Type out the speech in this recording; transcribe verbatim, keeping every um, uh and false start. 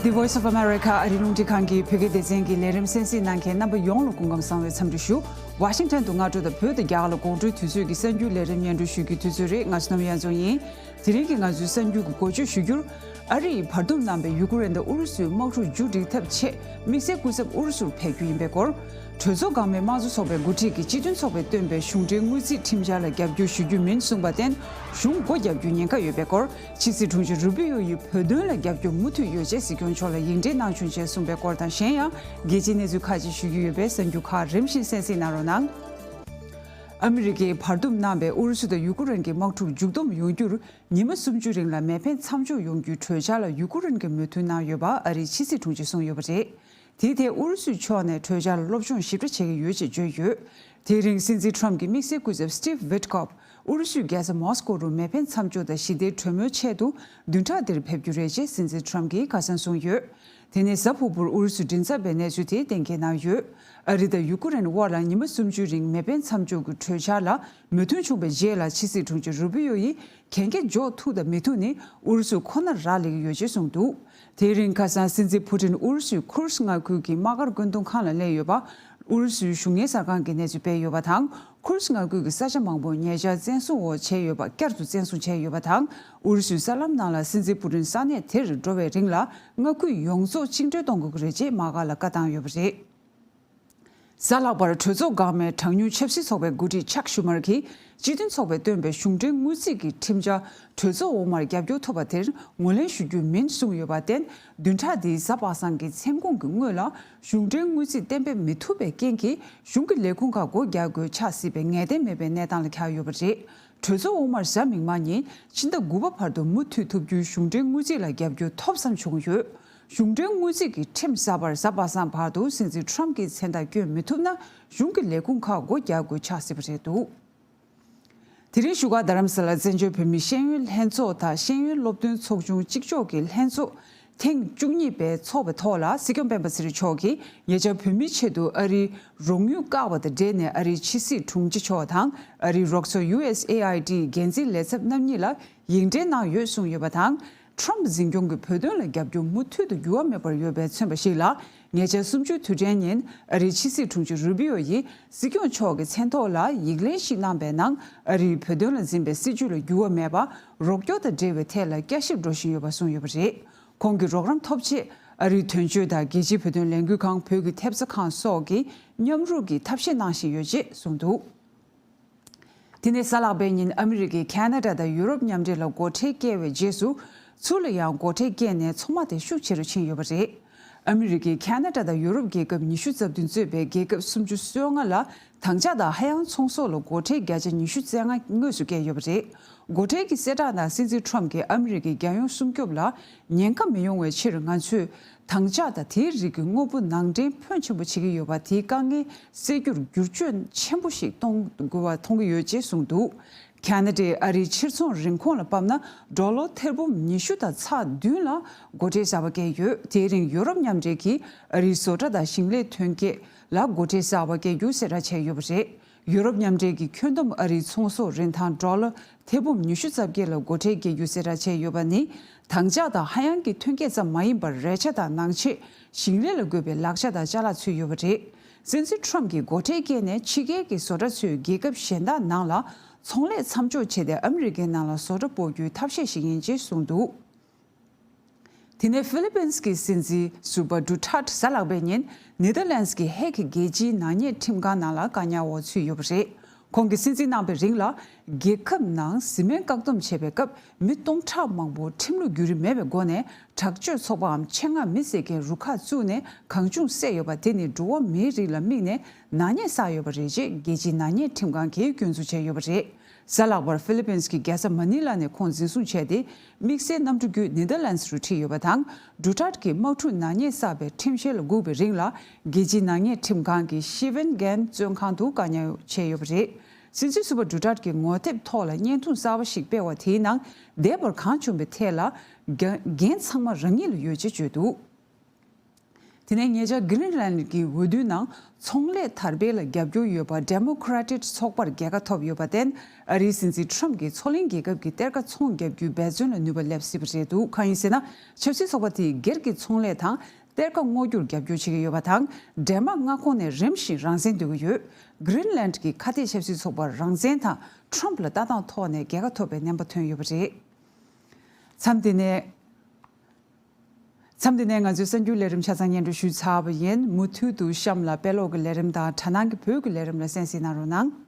The Voice of America ཨ་རིའི་རླུང་འཕྲིན་ཁང་གི་བོད་སྐད་སྡེ་ཚན་གྱི་ལས་རིམ་གསན་གཟིགས་གནང་མཁན་རྣམ་པ་ཡོངས་ལ་སྐུ་ཁམས་བཟང་བའི་འཚམས་འདྲི་ཞུ། ཝ་ཤིང་ཊོན་དུ་སྔ་དྲོ་དང་བོད་དང་རྒྱ་གར་ལ་དགོང་དྲོའི་དུས་ཚོད་ཀྱི་གསར་འགྱུར་ལས་རིམ་སྙན་སྒྲོན་ཞུ་རྒྱུའི་དུས་ཚོད་རེད། ང་ཚོ་ནམ་ཡང་རྫོང་ཡིན། དེ་རིང་གི་ང་ཚོའི་གསར་འགྱུར་གྱི་འགོ་བརྗོད་ཞུ་རྒྱུར། ཨ་རི་ཡིས་བར་འདུམ་གནང་བའི་ཡུ་ཀེ་རེན་དང་ཨུ་རུ་སུའི་དམག་འཁྲུག་མཇུག་སྒྲིལ་ཐབས་ཆེད་དམིགས་བསལ་སྐུ་ཚབ་ཨུ་རུ་སུར་ཕེབས་རྒྱུ་ཡིན་པའི་སྐོར། གྲོས་ཚོགས་འགག་མེད་དམངས་གཙོ་ཚོགས་པའི་འགོ་ཁྲིད་ཀྱིས་སྤྱི་མཐུན་ཚོགས་པས་བཏོན་པའི་གཞུང་འབྲེལ་དངུལ་རྩིས་ཁྲིམས་འཆར་ལ་རྒྱབ་སྐྱོར་ཞུ་རྒྱུ་མིན་གསུངས་པར་བརྟེན། གཞུང་སྒོ་རྒྱག་རྒྱུའི་ཉེན་ཁ་ཡོད་པའི་སྐོར། ཕྱི་སྲིད་དྲུང་ཆེ་རུ་པི་ཡོ་ཡིས་བོད་དོན་ལ་རྒྱབ་སྐྱོར་མུ་མཐུད་ཡོད་ཅེས་སྲིད་སྐྱོང་མཆོག་ལ་ཡིག་འབྲེལ་གནང་བྱུང་ཞེས་གསུངས་པའི་སྐོར་དང་། གཞན་ཡང་རྒྱལ་སྤྱིའི་གནས་ཚུལ་ཁག་ཅིག་ཞུ་རྒྱུ་ཡོད་པས། གསར་འགྱུར་ཁག་རིམ་བཞིན་གསན་གཟིགས་གནང་རོགས་གནང་། ཨ་མི་རི་ཀས་བར་འདུམ་གནང་བའི་ཨུ་རུ་སུ་དང་ཡུ་ཀེ་རེན་གྱི་དམག་འཁྲུག་མཇུག་སྡོམ་ཡོང་རྒྱུར་ཉི་མ་སུམ་ཅུ་རིང་ལ་མེ་འཕེན་མཚམས་འཇོག་ཡོང་རྒྱུའི་གྲོས་འཆར་ལ་ཡུ་ཀེ་རེན་གྱིས་མོས་མཐུན་གནང་ཡོད་པ་ཨ་རིའི་ཕྱི་སྲིད་དྲུང་ཆེས་གསུངས་ཡོད་པ་རེད། དེའི་ཐད་ཨུ་རུ་སུའི་ཕྱོགས་ནས་གྲོས་འཆར་ལ་སློབ་སྦྱོང་ཞིབ་ཕྲ་བྱེད་ཀྱི་ཡོད་ཅེས་བརྗོད་ཡོད། དེའི་རིང་སྲིད་འཛིན་ཊམ་གྱི་དམིགས་བསལ་སྐུ་ཚབ་སི་ཊིབ་ཝིཊ་ཀོབ་ཨུ་རུ་སུའི་རྒྱལ་ས་མོ་སི་ཀོ་རུ་མེ་འཕེན་མཚམས་འཇོག་དང་ཞི་བདེའི་གྲོས་མོལ་ཆེད་དུ་བདུན་ཕྲག་འདིར་ཕེབས་རྒྱུ་རེད་ཅེས་སྲིད་འཛིན་ཊམ་གྱིས་ཁ་སང་གསུངས་ཡོད། དེ་ནས་གཟའ་ཕུར་བུར་ཨུ་རུ་སུས་མགྲིན་ཚབ་པའི་གནས་ཚུལ་དེ་གཏན་འཁེལ་གནང་ཡོད། ཨ་རི་དང་ཡུ་ཀེ་རེན་དབར་ལ་ཉི་མ་སུམ་ཅུའི་རིང་མེ་འཕེན་མཚམས་འཇོག་གི་གྲོས་འཆར་ལ་མོས་མཐུན་བྱུང་བའི་རྗེས་ལ་ཕྱི་སྲིད་དྲུང་ཆེ་རུ་པི་ཡོ་ཡིས་གན་རྒྱ་འཇོག་ཐུབ་དང་མི་ཐུབ་ནི་ཨུ་རུ་སུ་ཁོ་ནར་རག་ལས་ཀྱི་ཡོད་ཅེས་གསུངས་འདུག་དེའི་རིང་ཁ་སང་སྲིད་འཛིན་ཕུ་ཊིན་ཨུ་རུ་སུའི་ཁུར་སི་མངའ་ཁུལ་གྱི་དམག་སྒར་བཀོད་འདོམས་ཁང་ལ་སླེབས་ཡོད་པ། ཨུ་རུ་སུའི་གཞུང་གཉེར་གསར་ཁང་གིས་གནས་ཚུལ་སྤེལ་ཡོད་པ་དང་། ཁུར་སི་མངའ་ཁུལ་གྱི་ས་ཆ་མང་པོ་ཉེ་ཆར་བཙན་བཟུང་འོག་བྱས་ཡོད་པ་བསྐྱར་དུ་བཙན་བཟུང་བྱས་ཡོད་པ་དང་། ཨུ་རུ་སུའི་གསར་ལམ་ནང་ལ་སྲིད་འཛིན་ཕུ་ཊིན་ས་གནས་དེར་འགྲོ་བའི་རིང་ལ་མངའ་ཁུལ་ཡོངས་རྫོགས་བཅིངས་འགྲོལ་གཏོང་དགོས་ཀྱི་རེད་ཅེས་དམག་སྒར་ལ་བཀའ་བཏང་ཡོད་པ་རེད། གཟའ་ལྷག་པར་གྲོས་ཚོགས་འགག་མེད་གྲངས་ཉུང་ཆབ་སྲིད་ཚོགས་པའི་འགོ་ཁྲིད་ཅག་ཤུ་མར་གྱིས་སྤྱི་མཐུན་ཚོགས་པས་བཏོན་པའི་གཞུང་འབྲེལ་དངུལ་རྩིས་ཀྱི་ཁྲིམས་འཆར་གྲོས་ཚོགས་འོག་མར་རྒྱབ་སྐྱོར་ཐོབ་པ་དེར་ངོས་ལེན་ཞུ་རྒྱུ་མིན་གསུངས་ཡོད་པར་བརྟེན། བདུན་ཕྲག་འདིའི་གཟའ་པ་སངས་ཀྱི་མཚན་གུང་གི་སྔོན་ལ་གཞུང་འབྲེལ་དངུལ་རྩིས་གཏན་འབེབས་མི་ཐུབ་པའི་རྐྱེན་གྱིས་གཞུང་གི་ལས་ཁུངས་ཁག་སྒོ་རྒྱག་དགོས་ཆགས་སྲིད་པའི་ངེས་གཏན་མེད་པའི་གནས་སྟངས་ལ་གྱར་ཡོད་པ་རེད། གྲོས་ཚོགས་འོག་མར་གཟའ་མིག་དམར་ཉིན་ཕྱི་ཟླ་དགུ་པ་བར་དུ་མུ་མཐུད་ཐུབ་རྒྱུའི་གཞུང་འབྲེལ་དངུལ་རྩིས་ལ་རྒྱབ་སྐྱོར་ཐོབ་བསམ་བྱུང་ཡོད། གཞུང་འབྲེལ་དངུལ་རྩིས་ཀྱི་ཁྲིམས་གསར་པར་གཟའ་པ་སངས་བར་དུ་སྲིད་འཛིན་ཊམ་གྱིས་མཚན་རྟགས་བསྐྱོན་མི་ཐུབ་ན། གཞུང་གི་ལས་ཁུངས་ཁག་སྒོ་རྒྱག་དགོས་ཆགས་སྲིད་པ་རེད་འདུག་དེ་རིང་བཞུགས་སྒར་རྡ་རམ་ས་ལར་བཙན་བྱོལ་བོད་མིའི་ཤེས་ཡོན་ལྷན་ཚོགས་དང་ཤེས་ཡོན་སློབ་སྟོན་ཚོགས་ཆུང་གཅིག་ལྕོགས་ཀྱི་ལྷན་ཚོགས་ཐེངས་བཅུ་གཉིས་པའི་འཚོགས་པའི་ཐོག་ལ། སྲིད་སྐྱོང་སྤེན་པ་ཚེ་རིང་མཆོག་གིས་ཉེ་ཆར་བོད་མིའི་ཆེད་དུ་ཨ་རིའི་རོགས་དངུལ་བཀག་པ་དང་འབྲེལ་ནས་ཨ་རིའི་ཕྱི་སྲིད་དྲུང་ཆེ་མཆོག་དང་ཨ་རིའི་རོགས་ཚོགས་ཡུ་ཨེས་ཨེ་ཨའི་ཌི་འགན་འཛིན་ལས་ཚབ་རྣམ་གཉིས་ལ་ཡིག་འབྲེལ་གནང་ཡོད་གསུངས་ཡོད་པ་དང་། ཊམ་འཛིན་སྐྱོང་གིས་བོད་དོན་ལ་རྒྱབ་སྐྱོར་མུ་མཐུད་དུ་འགྱུར་བ་མེད་པར་ཡོད་པས་མཚོན་པ་ཞིག་ལ། ཉེ་ཆར་གསུམ་བཅུའི་དུས་དྲན་ཉིན་ཨ་རིའི་ཕྱི་སྲིད་དྲུང་ཆེ་རུ་པི་ཡོ་ཡིས་སྲིད་སྐྱོང་མཆོག་གི་མཚན་ཐོག་ལ་ཡིག་ལན་ཞིག་གནང་པའི་ནང་། ཨ་རིས་བོད་དོན་ལ་འཛིན་པའི་སྲིད་བྱུས་ལ་འགྱུར་བ་མེད་པ། རོགས་སྐྱོར་དང་འབྲེལ་བའི་ཐད་ལ་བསྐྱར་ཞིབ་འགྲོ་བཞིན་ཡོད་པ་གསུངས་ཡོད་པ་རེད། ཁོང་གིས་རོགས་རམ་ཐོབ་ཆེད་ཨ་རིའི་དོན་གཅོད་དང་རྒྱལ་སྤྱིའི་བོད་དོན་ལས་འགུལ་ཁང་། བོད་ཀྱི་ཐེབས་རྩ་ཁང་སོགས་ཀྱིས་མཉམ་རུབ་ཀྱིས་ཐབས་ཤེས་གནང་བཞིན་ཡོད་ཅེས་གསུངས་འདུག་དེ་ནས་གཟའ་ལྷག་པའི་ཉིན་ཨ་མི་རི་ཀས་ཁ་ན་ཌ་དང་ཡུ་རོབ་མཉམ་འབྲེལ་ལ་སྒོ་ཁྲལ་བཀལ་བའི་རྗེས་སུ། ཚུར་ལ་ཡང་སྒོ་ཁྲལ་བཀལ་ནས་ཚོང་དམག་དེ་ཤུགས་ཆེ་རུ་ཕྱིན་ཡོད་པ་རེད། ཨ་མི་རི་ཀས་ཁ་ན་ཌ་དང་ཡུ་རོབ་རྒྱལ་ཁབ་ཉི་ཤུ་རྩ་བདུན་གཙོས་པའི་རྒྱལ་ཁབ་སུམ་ཅུ་སོ་ལྔ་ལ་དྭངས་ལྕགས་དང་ཧ་ཡང་ཚོང་ཟོག་ལ་སྒོ་ཁྲལ་བརྒྱ་ཆ་ཉི་ཤུ་རྩ་ལྔ་དངོས་སུ་བཀལ་ཡོད་པ་རེད། སྒོ་ཁྲལ་གྱི་གསལ་བསྒྲགས་ནང་སྲིད་འཛིན་ཊམ་གྱིས་ཨ་མི་རི་ཀའི་རྒྱལ་ཡོངས་སྲུང་སྐྱོབ་ལ་ཉེན་ཁ་མི་ཡོང་བའི་ཕྱིར་ང་ཚོས། དྭངས་ལྕགས་དང་དེའི་རིགས་ཀྱི་དངོས་པོ་ནང་འདྲེན་ཕོན་ཆེན་པོ་བྱེད་ཀྱི་ཡོད་པ་དེའི་དཀའ་ངལ་སེལ་རྒྱུར་བསྒྱུར་བཅོས་ཆེན་པོ་ཞིག་གཏོང་དགོས་པ་མཐོང་གི་ཡོད་ཅེས་གསུངས་འདུག་ཁ་ན་ཌས་ཨ་རིའི་ཕྱིར་ཚོང་རིན་གོང་ལ་དཔག་ན་ཌོ་ལར་ཐེར་འབུམ་ཉི་ཤུ་དང་ཚེག་བདུན་ལ་སྒོ་ཁྲལ་གསར་པ་བཀལ་ཡོད། དེའི་རིང་ཡོ་རོབ་མཉམ་འབྲེལ་གྱིས་ཨ་རིའི་བཟོ་གྲྭ་དང་ཞིང་ལས་ཐོན་སྐྱེད་ལ་སྒོ་ཁྲལ་གསར་པ་བཀལ་རྒྱུ་གསལ་བསྒྲགས་བྱས་ཡོད་པ་རེད། ཡུ་རོབ་མཉམ་འབྲེལ་གྱི་ཁྱོན་བསྡོམས་ཨ་རིའི་ཚོང་ཟོག་རིན་ཐང་ཌོ་ལར་ཐེར་འབུམ་ཉི་ཤུ་རྩ་བརྒྱད་ལ་སྒོ་ཁྲལ་བཀལ་རྒྱུ་གསལ་བསྒྲགས་བྱས་ཡོད་པ་ནི། དྭངས་ལྕགས་དང་ཧ་ཡང་གི་ཐོན་སྐྱེད་ཙམ་མ་ཡིན་པར། རས་ཆ་དང་ནང་ཆས། ཞིང་ལས་ལ་དགོས་པའི་ལག་ཆ་དང་ཅ་ལག་ཚུད་ཡོད་པ་རེད། སྲིད་འཛིན་ཊམ་གྱིས་སྒོ་ཁྲལ་བཀལ་ནས་ཕྱི་རྒྱལ་གྱི་བཟོ་གྲྭ་ཚོས་རྒྱལ་ཁབ་གཞན་དག་ནང་ལ་ཚོང་ལས་མཚམས་འཇོག་བྱས་ཏེ། ཨ་མི་རི་ཀའི་ནང་ལ་བཟོ་གྲྭ་སྤོ་རྒྱུའི་ཐབས་ཤེས་ཤིག་ཡིན་ཅེས་གསུངས་འདུག་དེ་ནས་ཧྥི་ལི་པིན་གྱི་སྲིད་འཛིན་སུ་པ་ཌུ་ཊར་ཊི་གཟའ་ལྷག་པའི་ཉིན་ནེ་དར་ལན་སི་གི་ཧེག་གི་རྒྱལ་སྤྱིའི་ནག་ཉེས་ཁྲིམས་ཁང་ནང་ལ་བཀག་ཉར་འོག་ཚུད་ཡོད་པ་རེད། ཁོང་གིས་སྲིད་འཛིན་གནང་བའི་རིང་ལ། རྒྱལ་ཁབ་ནང་བཟི་སྨན་བཀག་སྡོམ་བྱེད་པའི་སྐབས་མི་སྟོང་ཕྲག་མང་པོ་ཁྲིམས་ལུགས་བརྒྱུད་རིམ་མེད་པའི་སྒོ་ནས་དྲག་སྤྱོད་ཚོགས་པའམ་ཆེད་མངགས་མི་བསད་མཁན་རུ་ཁག་བཙུགས་ནས་གང་བྱུང་བསད་ཡོད་པ་དེ་ནི་འགྲོ་བ་མིའི་རིགས་ལ་དམིགས་ནས་ནག་ཉེས་བསགས་ཡོད་པ་རེད་ཅེས་རྒྱལ་སྤྱིའི་ནག་ཉེས་ཁྲིམས་ཁང་གིས་སྐྱོན་འཛུགས་བྱས་ཡོད་པ་རེད། གཟའ་ལྷག་པར་ཧྥི་ལི་པིན་གྱི་རྒྱལ་ས་མ་ནི་ལ་ནས་ཁོང་འཛིན་བཟུང་བྱས་ཏེ། དམིགས་བསལ་གནམ་གྲུ་བརྒྱུད་ནེ་དར་ལན་སི་རུ་ཁྲིད་ཡོད་པ་དང་། ཌུ་ཊར་གྱིས་དམག་འཁྲུག་ནག་ཉེས་བསགས་པའི་ཁྲིམས་བཤེར་ལ་སྒུག་པའི་རིང་ལ། རྒྱལ་སྤྱིའི་ནག་ཉེས་ཁྲིམས་ཁང་གི་ཤི་ཝེན་གྷན་བཙོན་ཁང་དུ་བཀག་ཉར་བྱས་ཡོད་པ་རེད། སྲིད་འཛིན་སུ་པ་ཌུ་ཊར་གྱི་ངོ་དེབ་ཐོག་ལ་བརྙན་ཐུང་གསར་པ་ཞིག་སྤེལ་བ་དེའི་ནང་། འདས་པར་གང་བྱུང་བའི་ཐད་ལ། འགན་འགན་ཚང་མ་རང་ཉིད་ལ་ཡོད་ཅེས་བརྗོད་འདུག་དེ་ནས་ཉེ་ཆར་གྷི་རིན་ལན་གྱི་འོས་བསྡུའི་ནང་ཚོང་ལས་དར་སྤེལ་ལ་རྒྱབ་སྐྱོར་ཡོད་པ་ཌེ་མོ་ཀྲ་ཏིག་ཚོགས་པར་རྒྱལ་ཁ་ཐོབ་ཡོད་པར་བརྟེན། ཨ་རིའི་སྲིད་འཛིན་ཁྲོམ་གྱིས་མཚོ་གླིང་རྒྱལ་ཁབ་ཀྱི་གཏེར་ཁ་ཚོང་རྒྱག་རྒྱུའི་འབད་བརྩོན་ལ་ནུས་པ་སླེབས་སྲིད་པ་རེད་འདུག་གང་ཡིན་ཟེར་ན། ཆབ་སྲིད་ཚོགས་པ་དེས་སྒེར་གྱི་ཚོང་ལས་དང་གཏེར་ཁ་སྔོག་རྒྱུར་རྒྱབ་སྐྱོར་བྱེད་ཀྱི་ཡོད་པ་དང་། ཌེན་མཱག་མངའ་ཁོངས་ནས་རིམ་བཞིན་རང་བཙན་འདོད་ཀྱི་ཡོད། གྷི་རིན་ལན་གྱི་ཁ་གཏད་ཆབ་སྲིད་ཚོགས་པར་རང་བཙན་དང་ཁྲོམ་ལ་ལྟ་སྟངས་ཐོག་ནས་རྒྱལ་ཁ་ཐོབ་པའི་རྣམ་པ་ཐོན་ཡོད་པ་རེད། མཚམས་འདི་ནས། མཚམས་འདི་ནས་ང་ཚོའི་གསར་འགྱུར་ལས་རིམ་ཆ་ཚང་སྙན་སྒྲོན་ཞུས་ཚར་བ་ཡིན། མུ་མཐུད་དུ་གཤམ་ལ་དཔེ་ཀློག་གི་ལས་རིམ་དང་དྲ་ནང་གི་བོད་ཀྱི་ལས་རིམ་ལ་གསན་གཟིགས་གནང་རོགས་གནང་།